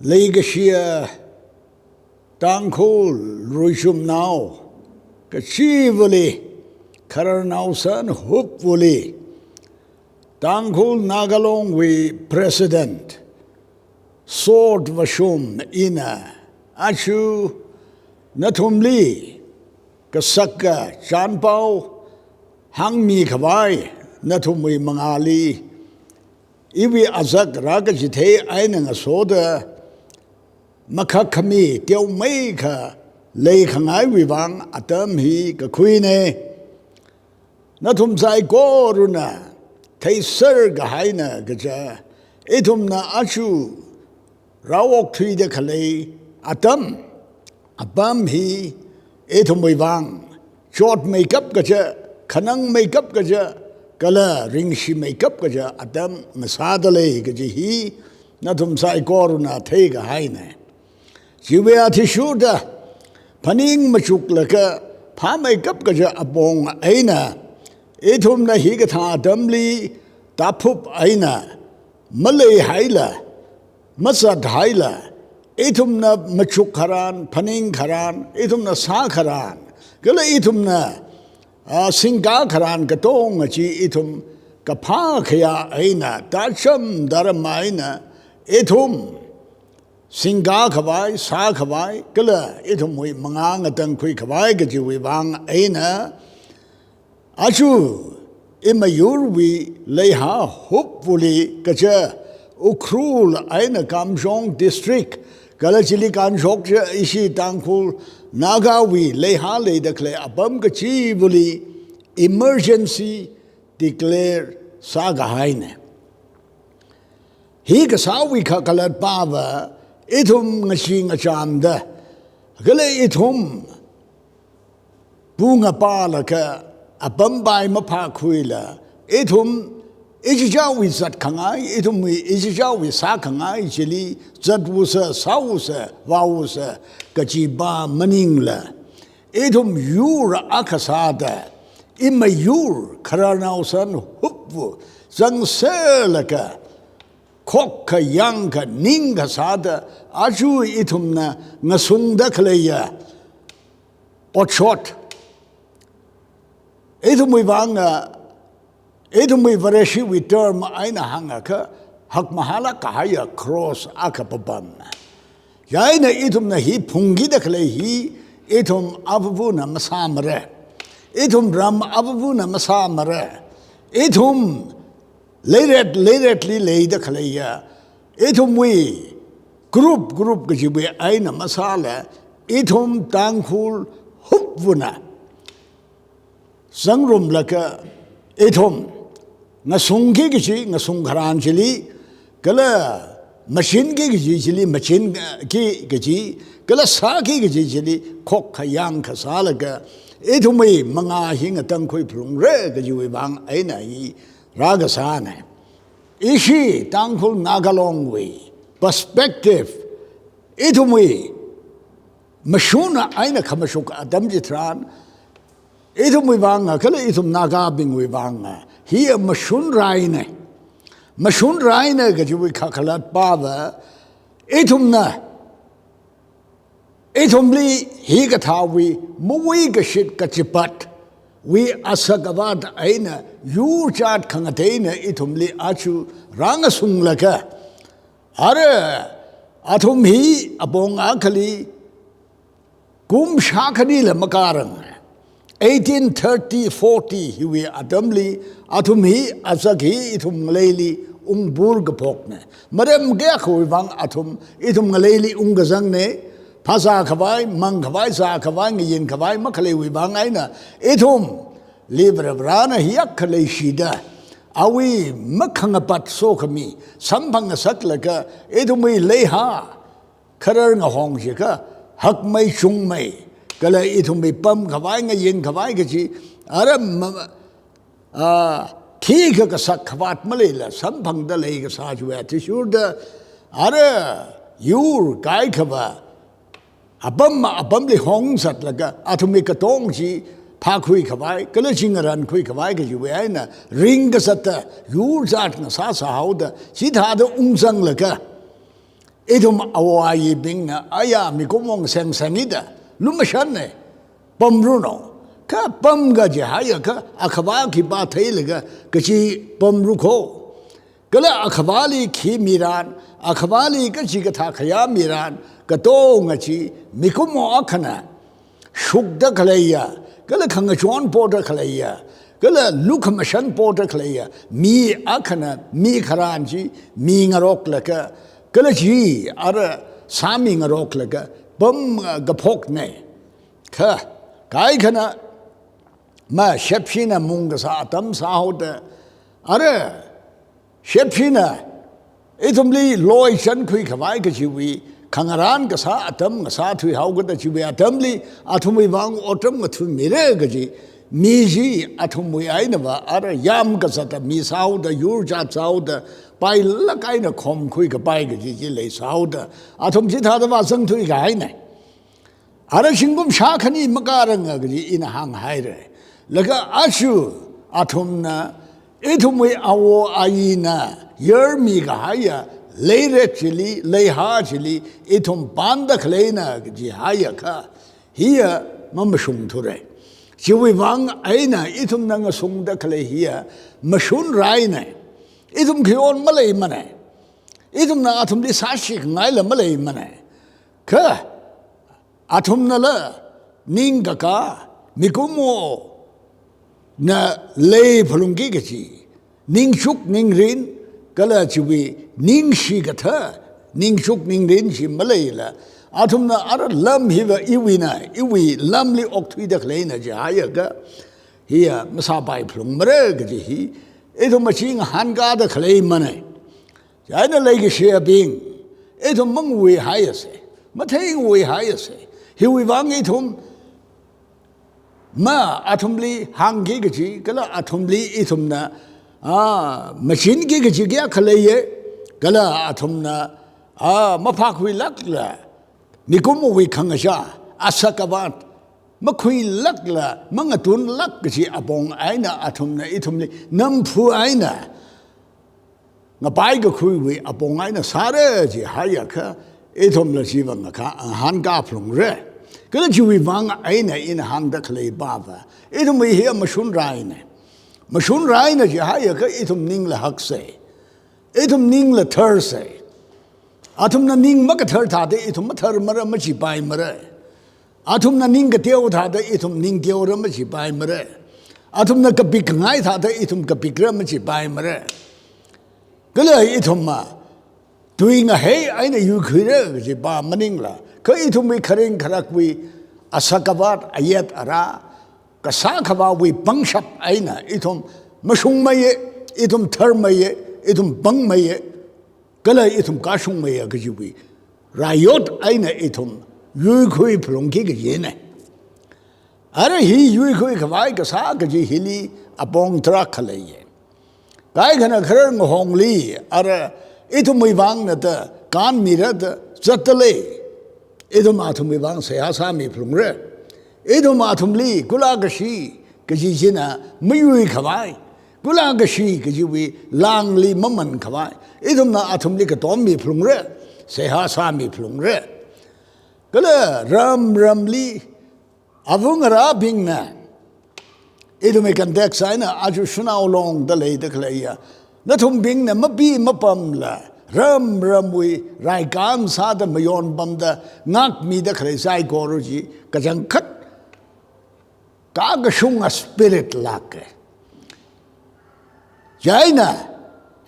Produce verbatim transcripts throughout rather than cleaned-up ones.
Leikashiya Tangkhul ruichumnao kachivali, khararnaosan hupvali, Tangkhul Naga Longwui President Sot Vashum ina aja nathumli kasaka chanpao hāngmi khavai nathumwui mangāli iwui azak rākachithei eina ngasoda makhak khami teomeikha leikhangaiwui vang atam hi kakhuina. Nathum saikorana theiser kahaina kaja, ithumna aja rāokthuida khalei atam, apam hi ithumwui vang chotmeikap kaja, khanangmeikap kaja, kala ringshimeikap kaja atam ngasāda lei kaji hi nathum saikorana theikahaina. Chiwui athishurda phaning machuklaga phāmeikap kaja apong eina, ithumna hikathā atamli taphup eina maleihaila, mazathaila, ithumna machuk kharan, phaning kharan, ithumna sā kharan, kala ithumna, ah, singkā kharan katonga chi ithum kaphā khayā eina, tacham daram eina, ithum singkā khavai, sā khavai, kala ithumwui mangā ngatangkhui khavai kajiwui vang eina, aja imayurwui leiha hupvali kaja Ukhrul eina Kamjong District, kala chili kanshok ja ishi Tangkhul Nagawui leiha leida khalei apam kachivali emergency declare sākahaina. Hi kasāwui kakhalat pava ithum ngachee ngachamda, kala ithum pungapalaga apampai maphākhuila, ithum ichichāwui zatkhangai, ithumwui ichichāwui sākhangai chili zatwusa, sāwusa, vāwusa kajipa maningla, ithum yur akha sāda, imayur khararnaosan hupva zangserlaga, khokkha yangkha ningkha sāda, aja ithumna ngasungda khaleiya otshot, ithumwui vanga, ithumwui Vareshiwui term eina hāngakha, hakmahālāk kahaiya cross akha papamna. Chieina ithumna hi phungkida khalei hi, ithum avavuna masāmara. Ithum ram avavuna masāmara. Ithum leiret leiretli leida khaleiya, ithumwui group group kajiwui eina masāla, ithum Tangkhul hupvana zangrumlaga ithum ngasungki kaji ngasung kharan chili, kala machinki kaji chili machinki kaji, kala sāki kaji chili khokkha yangkha sālaga, ithumwui mangā hi ngatangkhui phalungra kajiwui vang eina hi rākasāna. Ishi Tangkhul Naga Longwui perspective, ithumwui mashun eina khamashuk atam chitharan, ithumwui vanga, kala ithum Nagabingwui vanga, hi mashun raina. Mashun raina kajiwui kakhalat pava, ithumna, ithumli hikathāwui mawui kashit kachipatwui asak avat eina yur jat khangateina ithumli aja rāngasunglaga, ara athum hi apong akhali kum shākhanila makārang. Eighteen thirty forty hiwui atamli athum hi azak hi ithum ngaleili ungpur kaphokna. Maram kayākhawui vang athum ithum ngaleili ungkazangna. Phāzā khavai, mang khavai, zā khavai, ngayin khavai makhaleiwui vang eina, ithumli Varivarana hiyākha leishida, awui makhangapat sokhami samphang ngasaklaga, ithumwui leiha kharar ngahong jiakha, hakmei chungmei, kala ithumwui pam khavai, ngayin khavai kaji, ara ma-, ah, khikha kasak khavāt maleila samphangda leikasā chiwui athishurda, ara yur kaikhava apam apamli hongzatlaga, athumwui katong chi phākhui khavai, kala chi ngarankhui khavai kajiwui eina ringkazatta yur jat ngasāsā haoda, chithāda ungzanglaga, Ithum awo ayibingna, aya mikumo ngasengsangida, lumashanna, pamranu. Kha pam kaji haiakha, akhavā khipā theilaga, kachi pamru kho. Kala akhavāli khi miran, akhavāli kachikathā khayā miran, katonga chi, mikumo akhana, shukda khaleiya, kala khangachon poda khaleiya, kala lukhamashan poda khaleiya, mi akhana, mi kharan chi, mi ngaroklaga, kala chi, ara sāmi ngaroklaga, pam, ah, kaphokna. Kha, kaikhana, ma shepshina mung kasā atam sāhaoda, ara, shepshina, ithumli loi chankhui khavai kachiwui, khangarān kasā atam ngasā thuihaoda chiwui atamli, athumwui vang otram ngathumira kaji, mi chi athumwui einava, ara yam kazata mi sāhaoda, yur jat sāhaoda, pailāk eina khomkhui kapai kaji chi leisāhaoda, athum chithāda vāzang thuikahaina. Ara zingkum shākhani makāranga kaji ina hānghaira. Laga aja athumna, ithumwui awo ayina, yarmi kahaiya, leirek chili, leihā chili, ithum panda khaleina kaji haiakha, hiya mamashungthura. Chiwui vang eina ithumna ngasungda khalei hiya, mashunraina. Ithum khayon maleimana. Ithumna athumli sāshikngaila maleimana. Kha, athumnala ningkaka, mikumona lei phalungki kachi, ningchuk ningrin, kala chiwui ningshi kathā, ningchuk ningrin chi maleila, athumna ara lam hiva iwuina, iwui lamli okthuida khaleina chi haiakha, hiya masāpai phalungmara kaji hi, ithum achi ngahānkāda khaleimana. Chieina leikashiyabing, ithum manguihaiasa, matheinguihaiasa. Hiwui vang ithum, ma athumli hāngki kachi, kala athumli ithumna, ah, machinki kachi kayākha leiya, kala athumna, ah, maphākhuilākla, mikumowui khangachā, asakavat, makhuilākla, mangatunlāk kachi apong eina athumna ithumli, namphu eina, ngapai kakhuiwui apong eina sāra chi haiakha, ithumla chiva ngakha, ngahānkā phalungra. Kala chiwui vang eina ina hāngda khalei pava, ithumwui hiya mashunraina. Mashunraina chi haiakha ithum ningla haksa. Ithum ningla tharsa. Athumna ning makathar thāda ithum matharmara, machipaimara. Athumna ning kateo thāda ithum ning teora machipaimara. Athumna kapikngai thāda ithum kapikra machipaimara. Kala ithumva, tui ngahei eina yuikhuira kajipa maningla, kha ithumwui kharing kharakwui, asakavat, ayet ara, kasā khavāwui pangshap eina ithum mashungmeiya, ithum tharmeiya, ithum pangmeiya, kala ithum kashungmeiya kajiwui rayot eina ithum yuikhui phalungki kajina. Ara hi yuikhui khavai kasā kaji hili apong tarākha leiya. Kaikhana kharar ngahongli, ara ithumwui vangna da kanmira da zatdalei. Ithum athumwui vang seihā sāmi phalungra. Ithum athumli kulā kashi kaji china mayui khavai, kulā kashi kajiwui lāngli maman khavai, ithumna athumli katommi phalungra, seihā sāmi phalungra. Kala ram ramli avungarābingna, ithumwui context eina aja Shanao Longda leida khaleiya, nathumbingna mapi mapamla, ram ramwui raikān sāda mayon pamda, ngākmida khalei saikora chi, kachangkhat kakashunga spirit lāka. Chieina,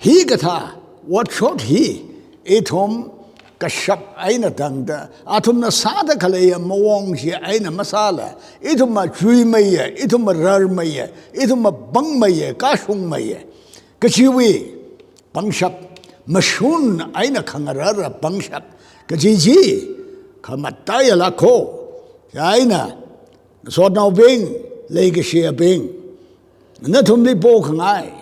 hikathā, otshot hi, ithum kashap eina tangda, athumna sāda khaleiya mawong chi eina masāla, ithumva chuimeiya, ithumva rarmeiya, ithumva pangmeiya, kashungmeiya kajiwui pangshap, mashun eina khangarāra pangshap kaji chi, khamataiya lākho. Chieina, sotnaobing, leikashiyabing, nathumli pokhangai,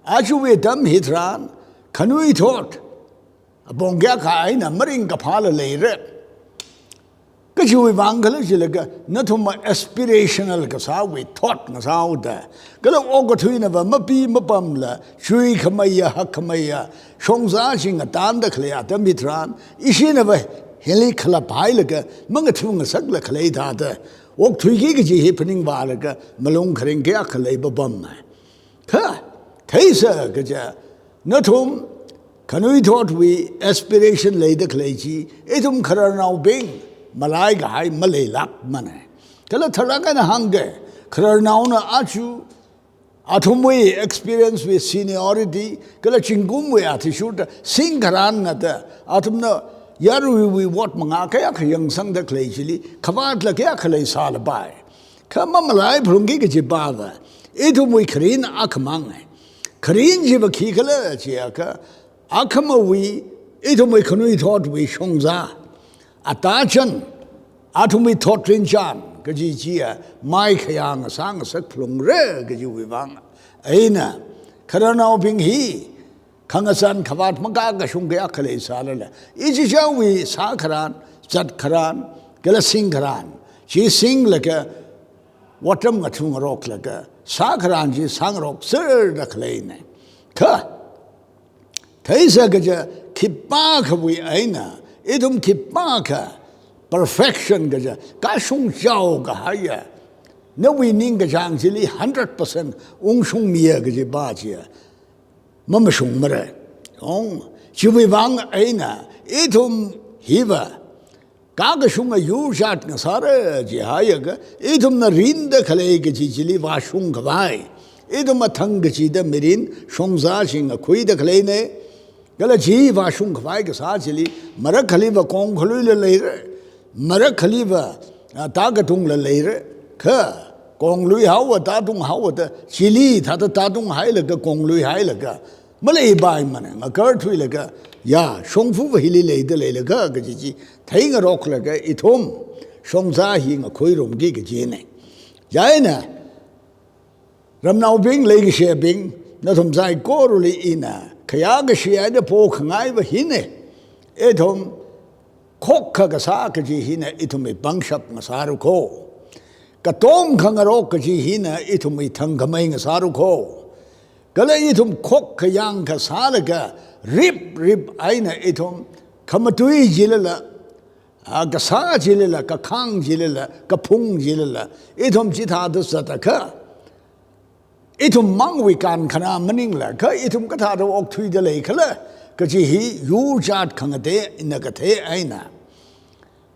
ajawui atam hitharan, khanuithot apong kayākha eina maringkaphāla leira. Chiwui vang khala jilaga, nathum aspirational kasāwui thought ngasāhaoda, kala okathuinava mapi mapamla, chuikhameiya, hakkhameiya, shongza chi ngatanda khalei atam hitharan, ishinava hili khalap hailaga, mangathu ngasakla khalei thāda, okthuiki kaji hi phaning vālaga, malung kharing kayākha leipapam. Kha, theisa kaja, nathum khanuithotwui aspiration leida khalei chi, ithum khararnaobing malaikahai maleilākmana. Kala tharlāk eina hāngga, khararnaona aja, athumwui experience wui seniority, kala zingkumwui athishurda, singkharan ngada, athumna yaruiwui ot mangā kayākha yangsangda khalei chili, khavātla kayākha leisālapai. Kha mamalai phalungki kaji pava, ithumwui kharin akhamang. Kharin chiva khikhala jiakha, akhamawui, ithumwui khanuithotwui shongza, atachan, athumwui thot rinchan, kaji chiya, maikhayā ngasā ngasak phalungra kajiwui vang eina, khararnaobing hi, khangazan khavāt makakashung kayākha leisālala, ichichāwui sākharan, zatkharan, kala singkharan, chi singlaga, otram ngathungaroklaga, sākharan chi sāngarokserda khaleina. Kha, theisa kaja khipākhawui eina, ithum khipākha perfection kaja, kashung chaokahaiya, nawui ningkachāng chili hundred percent ungshungmiya kaji pa chiya, mamashungmara. Ong, chiwui vang eina, ithum hiva, kakashunga yurchat ngasāra jihaiakha, ithumna rinda khalei kaji chili vāshungkhavai, ithum athang kachida mirin shongza chi ngakhuida khaleina. Kala chi vāshungkhavai kasā chili, marakkhaliva kongkhaluila leira, marakkhaliva, a, tākatungla leira, kha, konglui haowa, tātung haowa da, chili thāda tātung hailaga, konglui hailaga, maleipaimana, ngakarthuilaga, ya, shongfa hili leida leilaga, kaji chi, theingaroklaga, ithum, shongza hi ngakhuirumki kajina. Chieina, ramnaobing leikashibing, nathum saikorali ina, khayākashi eina pokhangaiva hina, ithum, khokkha kasā kaji hina ithumwui pangshap ngasāra kho. Katom khangarok kaji hina ithumwui thangkhamei ngasāra kho. Kala ithum khokkha yangkha sālaga riprip eina ithum khamatui chilala, a, kasā chilala, kakhang chilala, kaphung chilala, ithum chithāda zatakha, ithum mangwui kankhana maningla, kha ithum kathāda okthuida leikhala, kaji hi yurchat khangatei, ina kathei eina.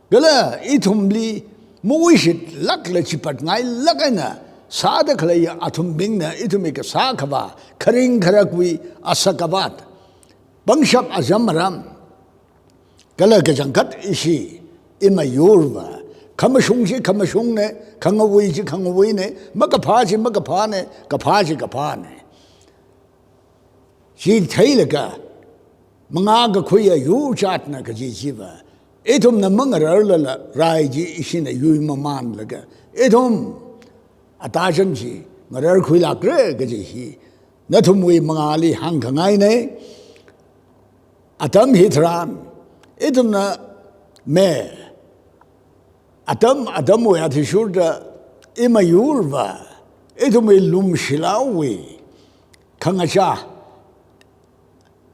Kala ithumli muishitlākla chipatngailāk eina, sāda khalei athumbingna ithumwui kasā khavā, kharing kharakwui asak avat, pangshap azam aram, kala kachangkhat ishi, imayurva, khamashung chi khamashungna, khangawui chi khangawuina, makaphā chi makaphāna, kaphā chi kaphāna. Chi theilaga, mangā kakhuiya yurchatna kaji chiva, ithumna mangararlala, rai chi ishina yuimamanlaga, ithum, atachan chi, ngararkhuilākra kaji hi, nathumwui mangāli hāngkhangaina. Atam hitharan, ithumna me, atam, atamwui athishurda, imayurva, ithumwui lumshilaowui, khangachā,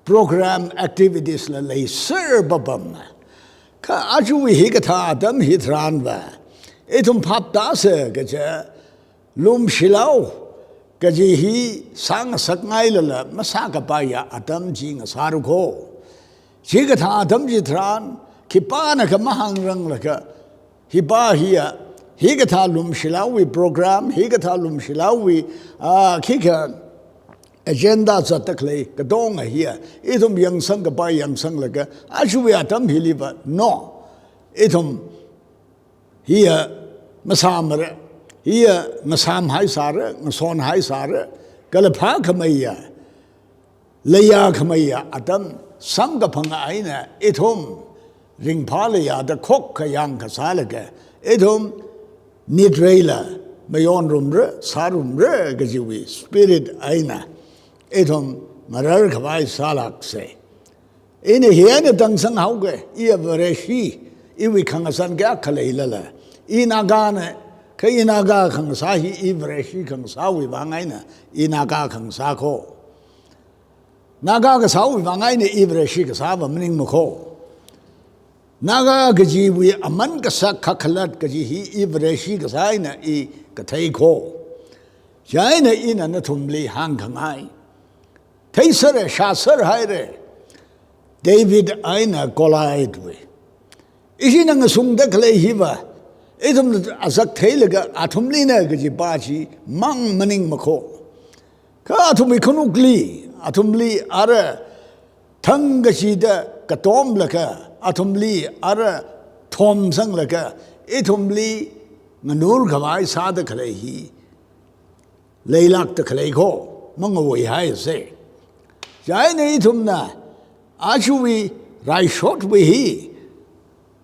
program activities la leiser papamna. Kha ajawui hikathā atam hitharanva, ithum phaptāsa kaja, lumshilao kaji hi sāngasakngailala masākapaiya atam chi ngasāra kho. Chikathā atam chitharan, khipānakha mahāngranglakha, hipa hiya, hikathā lumshilaowui program, hikathā lumshilaowui, ah, khikha agenda zatda khalei katonga hiya, ithum yangsangkapai yangsanglaga, ajawui atam hiliva, no, ithum hiya masāmara, hiya ngasāmhaisāra, ngasonhaisāra, kala phākhameiya, leiyakhameiya atam samkaphang eina ithum ringphāla yāda khokkha yangkha sālaga, ithum nitreila mayonrumra, sārumra kajiwui spirit eina ithum ngararkhavai sālāksa. Ina hi eina tangsanghaoga, iya Vareshi, iwui khangasan kayākha leilala, i Nagana, kha i Naga khangasā hi i Vareshi khangasāwui vang eina i Naga khangasā kho. Naga kasāwui vang eina i Vareshi kasāva maningma kho. Naga kajiwui aman kasak kakhalat kaji hi i Vareshi kasā eina i kathei kho. Chieina ina nathumli hāngkhangai. Theisera, shāser haira. David eina Goliath wui. Ishina ngasungda khalei hiva, ithumna azak theilaga athumlina kaji pa chimang maningma kho. Kha athumwui khanukli, athumli ara thang kachida katomlaga, athumli ara thomsanglaga, ithumli nganur khavai sāda khalei hi leilākda khalei kho, mangawui haisa. Chieina ithumna ajawui raishotwui hi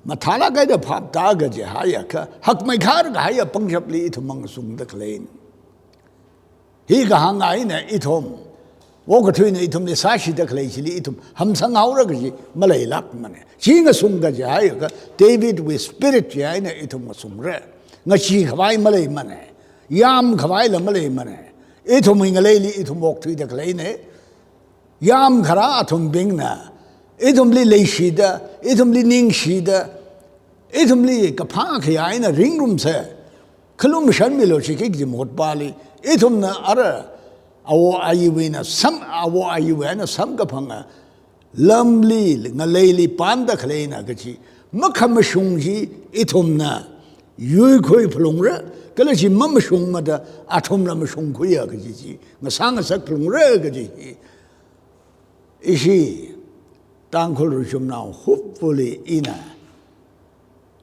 mathālāk eina phapta kaji haiakha, hakmeikhar kahai pangshapli ithum ngasungda khaleina. Hi kahāng eina ithum, okathuina ithumli sāshida khalei chili ithum hamsang haora kaji maleilākmana. Chi ngasung kaji haiakha, Davidwui spirit chieina ithum ngasungra. Ngachee khavai maleimana. Yām khavaila maleimana. Ithumwui ngaleili ithum okthuida khaleina. Yāmkhara athumbingna ithumli leishida, ithumli ningshida, ithumli kaphā khayā eina ringrumsa, khalumashanmilu shiki kaji mahut pali, ithumna ara awo ayiwui eina sam, awo ayiwui eina samkaphanga lamli, ngaleili panda khaleina kaji makhamashung chi ithumna yuikhui phalungra, kala chi mamashungmada athumla mashungkhuiya kaji chi ngasā ngasak phalungra kaji hi ishi Tangkhul Ruichumnao hupvali ina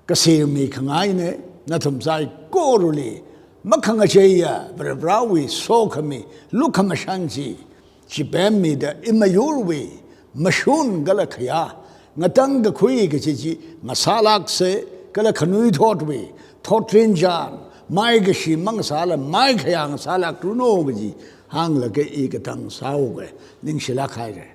kasermi khangaina. Nathum saikorali makhangacheiya Varivarāwui sokhami lukhamashan chi chipemmida imayurwui mashun kala khayā ngatangkakhui kaji chi ngasālāksa, kala khanuithotwui thotrin chān maikashi mangasāla maikhayā ngasālākranu kaji hānglaga i katang sāuka. Ningshilāk haira.